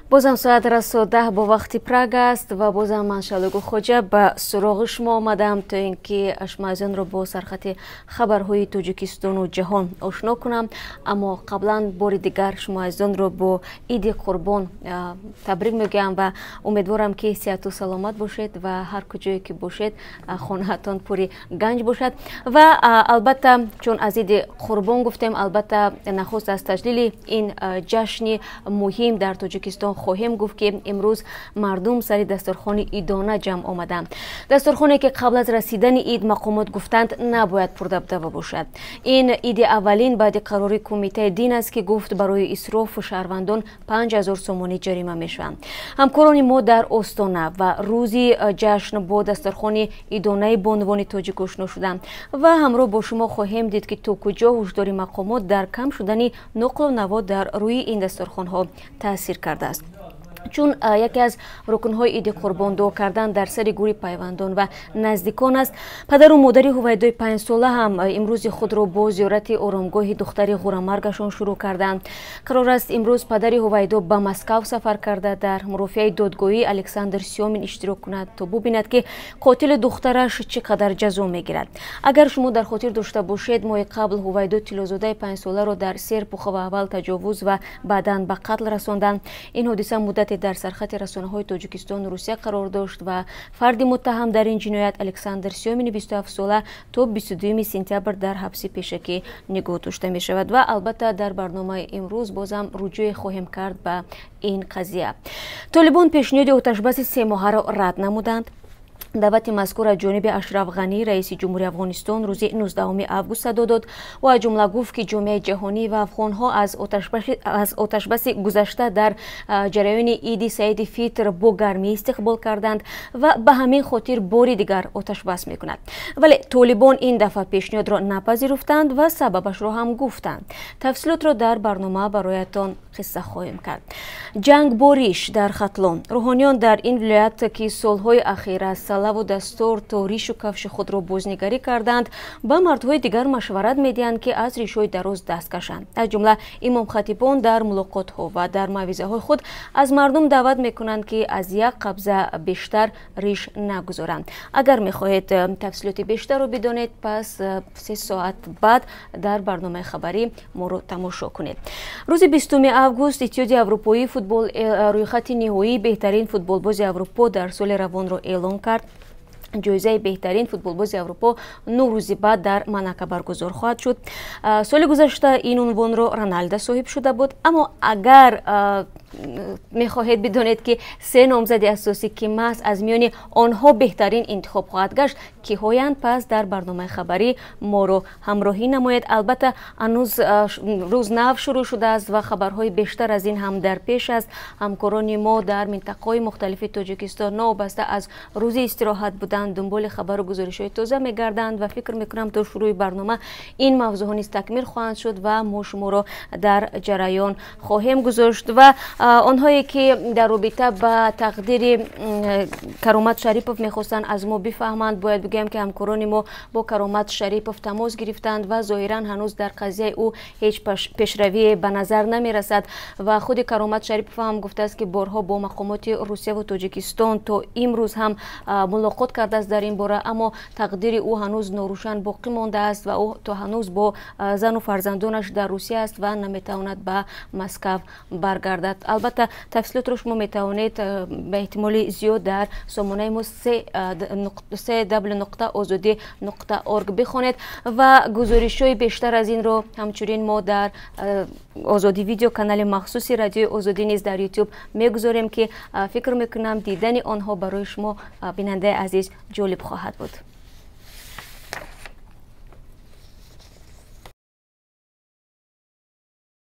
Бозам соат расо 10 бо вақти Прага аст ва бозам ман, Шалугу Хоҷа, ба суроғи шумо омадам, то ин ки шумо азизонро бо сархати хабарҳои Тоҷикистону ҷаҳон ошно кунам. Аммо қаблан бори дигар шумо азизонро бо Иди Қурбон табрик мегӯям ва умедворам, ки сиҳату саломат бошед ва ҳар куҷое ки бошед, хонаатон пури ганҷ бошад. Ва албатта, чун аз Иди Қурбон гуфтем, албатта нахуст аз таҷлили ин ҷашни муҳим дар Тоҷикистон хоҳем гуфт, ки имрӯз мардум сари дастурхони идона ҷамъ омаданд, дастурхоне ки қабл аз расидани ид мақомот гуфтанд, набояд пурдабдаба бошад. Ин иди аввалин баъди қарори Кумитаи дин аст, ки гуфт, барои исроф шаҳрвандон 5000 сомонӣ ҷарима мешаванд. Ҳамкорони мо дар Остона ва рӯзи ҷашн бо дастурхони идонаи бонувони тоҷик ошно шуданд ва ҳамроҳ бо шумо хоҳем дид, ки то куҷо ҳушдори мақомот дар кам шудани нуқлу наво дар рӯи ин дастурхонҳо таъсир кардааст. Чун яке аз рукнҳои Иди Қурбон дуо кардан дар сари гӯри пайвандон ва наздикон аст, падару модари Ҳувайдои 5-сола ҳам имрӯзи худро бо зиёрати оромгоҳи духтари ғурамаргашон шурӯъ карданд. Қарор аст, имрӯз падари Ҳувайдо ба Москав сафар карда, дар мурофиаи додгоҳии Александр Сёмин иштирок кунад, то бубинад, ки қотили духтараш чӣ қадар ҷазо мегирад. Агар шумо дар хотир дошта бошед, моҳи қабл Ҳувайдо Тиллозодаи 5-соларо дар Серпухова аввал таҷовуз ва баъдан ба қатл расонданд. Ин ҳодиса муддате дар сархати расонаҳои Тоҷикистону Русия қарор дошт ва фарди муттаҳам дар ин ҷиноят, Александр Сёмини 27-сола, то 22 сентябр дар ҳабси пешакӣ нигоҳ дошта мешавад. Ва албатта, дар барномаи имрӯз бозам руҷӯе хоҳем кард ба ин қазия. Толибон пешниҳоди оташбаси семоҳаро рад намуданд. Даъвати мазкур аз ҷониби Ашраф Ғанӣ, раиси ҷумҳури Афғонистон, рӯзи 19 август садо дод. Ӯ аз ҷумла гуфт, ки ҷомеаи ҷаҳонӣ ва афғонҳо аз оташбаси гузашта дар ҷараёни Иди Саиди Фитр бо гармӣ истиқбол карданд ва ба ҳамин хотир бори дигар оташбас мекунад. Вале толибон ин дафъа пешниҳодро напазируфтанд ва сабабашро ҳам гуфтанд. Тафсилотро дар барнома бароятон қисса хоҳем кард. Ҷанг бо риш дар Хатлон. Рӯҳониён дар ин вилоят, ки солҳои ахир аз салаву дастор то ришу кафши худро бознигарӣ карданд, ба мардҳои дигар машварат медиҳанд, ки аз ришҳои дароз даст кашанд. Аз ҷумла имомхатибон дар мулоқотҳо ва дар мавъизаҳои худ аз мардум даъват мекунанд, ки аз як қабза бештар риш нагузоранд. Агар мехоҳед тафсилоти бештарро бидонед, пас 3 соат баъд дар барномаи хабарӣ моро тамошо кунед. Рӯзи 20 август Иттиҳоди Аврупоии футбол рӯйхати ниҳоии беҳтарин футболбози Аврупо дар соли равонро эълон кард. Ҷоизаи беҳтарин футболбози Аврупо 9 рӯзи баъд дар Монако баргузор хоҳад шуд. Соли гузашта ин унвонро Роналдо соҳиб шуда буд. Аммо агар мехоҳед бидонед, ки се номзади асосӣ, ки маҳз аз миёни онҳо беҳтарин интихоб хоҳад гашт, киҳоянд, пас дар барномаи хабарӣ моро ҳамроҳӣ намоед. Албатта, ҳанӯз рӯз нав шурӯъ шудааст ва хабарҳои бештар аз ин ҳам дар пеш аст. Ҳамкорони мо дар минтақаҳои мухталифи Тоҷикистон, новобаста аз рӯзи истироҳат будан, дунболи хабару гузоришҳои тоза мегарданд ва фикр мекунам, то шурӯъи барнома ин мавзӯъҳо низ такмил хоҳанд шуд ва мо шуморо дар ҷараён хоҳем гузошт. Ва онҳое ки дар робита ба тақдири Каромат Шарипов мехостанд аз мо бифаҳманд, бояд бигӯям, ки ҳамкорони мо бо Каромат Шарипов тамос гирифтанд ва зоҳиран ҳанӯз дар қазияи ӯ ҳеҷ пешравие ба назар намерасад. Ва худи Каромат Шарипов ҳам гуфтааст, ки борҳо бо мақомоти Русияву Тоҷикистон то имрӯз ҳам мулоқот кардааст дар ин бора, аммо тақдири ӯ ҳанӯз норӯшан боқӣ мондааст ва ӯ то ҳанӯз бо зану фарзандонаш дар Русия аст ва наметавонад ба Москав баргардад. Албатта, тафсилотро шумо метавонед ба эҳтимоли зиёд дар сомонаи мо cw.ozodi.org бихонед ва гузоришҳои бештар аз инро ҳамчунин мо дар Озодӣ Видео, канали махсуси Радиои Озодӣ низ дар Ютуб мегузорем, ки фикр мекунам, дидани онҳо барои шумо, бинандаи азиз, ҷолиб хоҳад буд.